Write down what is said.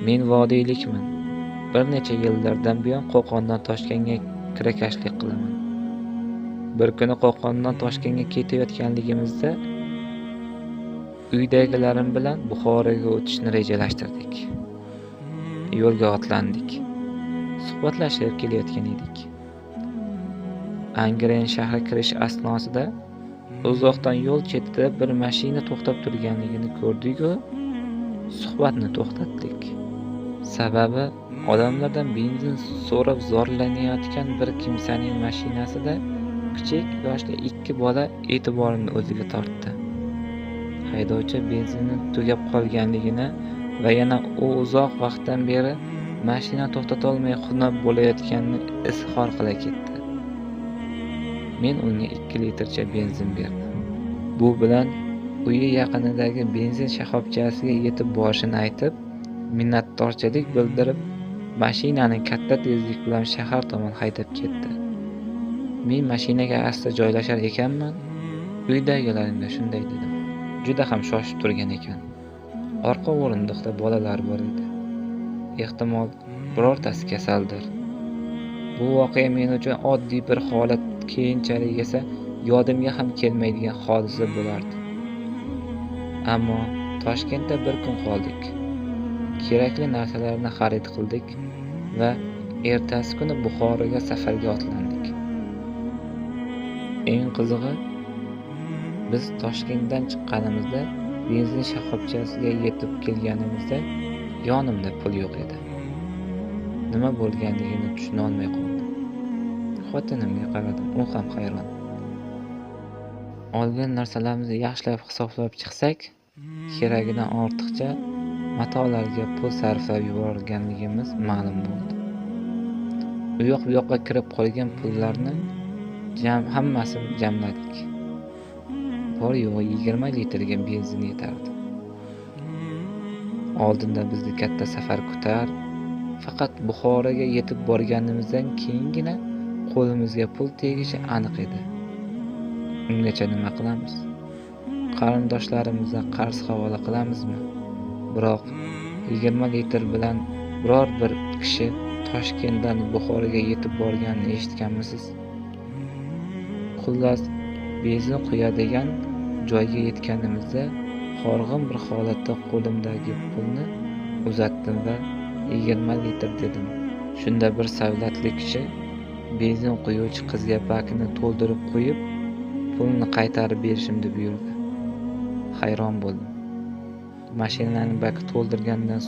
Men vodiylikman. Bir necha yillardan buyon Qo'qondan Toshkentga kirakashlik qilaman. Bir kuni Qo'qondan Toshkentga ketayotganligimizda uydagilarim bilan Buxoroga o'tishni rejalashtirdik. Yo'lga otlandik. Suhbatlashib kelayotgan edik. Angren shahri kirish asnosida uzoqdan yo'l chetida bir mashina to'xtab turganligini ko'rdik-u, suhbatni to'xtatdik. Sababi odamlardan benzin so'rab zorlanayotgan bir kimsaning mashinasida kichik yoshli ikki bola e'tiborimni o'ziga tortdi. Haydovchi benzinni tugab qolganligini va yana u uzoq vaqtdan beri mashina to'xtatolmay xunob bo'layotganini izhor qila ketdi. Men unga 2 litrcha benzin berdim. Bu bilan uyi yaqinidagi benzin shoxobchasiga yetib borishini aytib, minnatdorchilik bildirib, mashinani katta tezlik bilan shahar tomon haydab ketdi. Men mashinaga asta joylashar ekanman, uydagilarimga shunday dedim. Juda ham shoshib turgan ekan. Orqa o'rindiqda bolalar bor edi. Ehtimol birortasi kasaldir. Bu voqea men uchun oddiy bir holat, keyinchalik esa yodimga ham kelmaydigan hodisa bo'lardi. Ammo Toshkentda bir kun qoldik. Kerakli narsalarni xarid qildik va ertasi kuni Buxoroga safarga otlandik. Eng qizig'i, biz Toshkentdan chiqqanimizda benzin shoxobchasiga yetib kelganimizda yonimda pul yo'q edi. Nima bo'lganligini tushuna olmay qoldim. Xotinimga qaradim, u ham hayron. Olgan narsalarimizni yaxshilab hisoblab chiqsak, keragidan ortiqcha matolarga pul sarflab yuborganligimiz ma'lum bo'ldi. U yoq bu yoqqa kirib qolgan pullarni hammasini jamladik. Bor yo'g'i 20 litrga benzin yetardi. Oldinda bizni katta safar kutar. Faqat Buxoroga yetib borganimizdan keyingina qo'limizga pul tegishi aniq edi. Ungacha nima qilamiz? Qarindoshlarimizdan qarz havola qilamizmi? Biroq 20 litr bilan biror bir kishi Toshkentdan Buxoroga yetib borganini eshitganmisiz? Xullas, benzin quyadigan joyga yetganimizda horg'in bir holatda qo'limdagi pulni uzatdim va 20 litr dedim. Shunda bir savlatli kishi benzin quyuvchi qizga bakni to'ldirib qo'yib, pulni qaytarib berishimni buyurdi. Hayron bo'ldim. Mashinaning baki to'ldirgandan